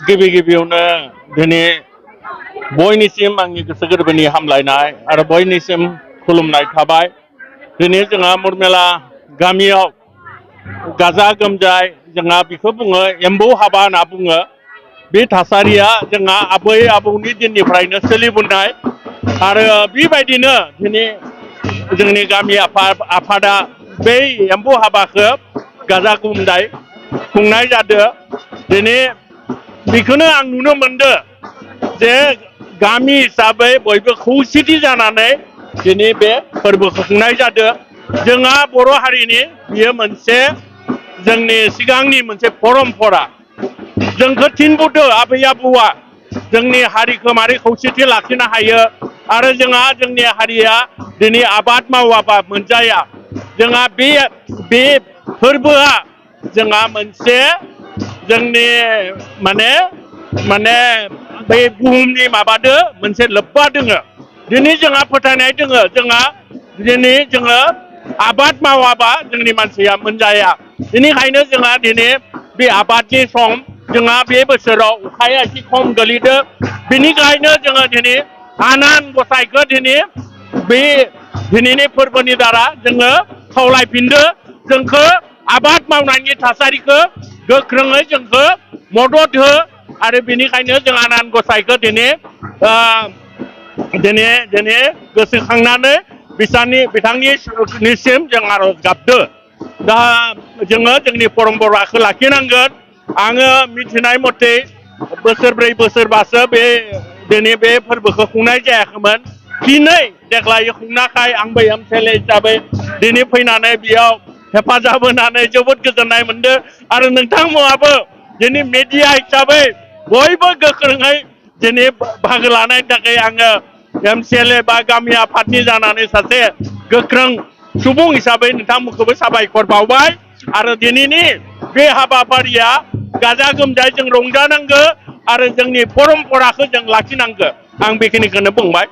गिबि गिबियावनो दिनै बयनिसिम आंनि गोसो गोरबोनि हामलायनाय आरो बयनिसिम खुलुमनाय थाबाय। दिनै जोंहा मुरमेला गामियाव गाजा गोमजाय जोंहा बेखौ बुङो एम्बौ हाबा होनना बुङो। बे थासारिया जोंहा आबै आबौनि दिननिफ्रायनो सोलिबोनाय आरो बेबायदिनो दिनै जोंनि गामि आफादा बै एम्बौ हाबाखौ गाजा गोमजाय खुंनाय जादों। दिनै बेखौनो आं नुनो मोनदों जे गामि हिसाबै बयबो खौसेथि जानानै दिनै बे फोरबोखौ खुंनाय जादों। जोंहा बर' हारिनि बियो मोनसे जोंनि सिगांनि मोनसे परम्परा। जोंखौ थिनबोदों आबै आबौआ जोंनि हारिखौ मारै खौसेथि लाखिनो हायो आरो जोंहा जोंनि हारिया दिनै आबाद मावाबा मोनजाया। जोंहा बे फोरबोआ जोंहा मोनसे जोंनि माने बे बुहुमनि माबादो मोनसे लोब्बा दोङो। दिनै जोंहा फोथायनाय दोङो दिनै जोङो आबाद मावाबा जोंनि मानसिया मोनजाया। बेनिखायनो जोंहा दिनै बे आबादनि सम जोंहा बे बोसोराव अखाया एसे खम गोलैदों। बेनिखायनो जोङो दिनै आनान गसाइखौ दिनै बे दिनैनि फोरबोनि दारा जोङो खावलायफिनदो जोंखौ आबाद मावनायनि थासारिखौ गोख्रोङै जोंखौ मदद हो आरो बेनिखायनो जों आनान गसाइखौ दिनै गोसोखांनानै बिथांनिसिम जों आरज गाबदो। दा जोङो जोंनि परम्पराखौ लाखिनांगोन। आङो मिथिनाय मथे बोसोरब्रै बोसोरबासो दिनै बे फोरबोखौ खुंनाय जायाखैमोन। दिनै देग्लाय खुंनायखाय आंबो एमसिएलए हिसाबै दिनै फैनानै बेयाव हेफाजाब होनानै जोबोद गोजोननाय मोनदों आरो नोंथांमोनाबो दिनै मेडिया हिसाबै बयबो गोख्रोङै दिनै बाहागो लानायनि थाखाय आङो एमसिएलए बा गामि आफादनि जानानै सासे गोख्रों सुबुं हिसाबै नोंथांमोनखौबो साबायखर बावबाय आरो दिनैनि बे हाबाफारिया गाजा गोमजायै जों रंजानांगौ आरो जोंनि परम्पराखौ जों लाखिनांगौ। आं बेखिनिखौनो बुंबाय।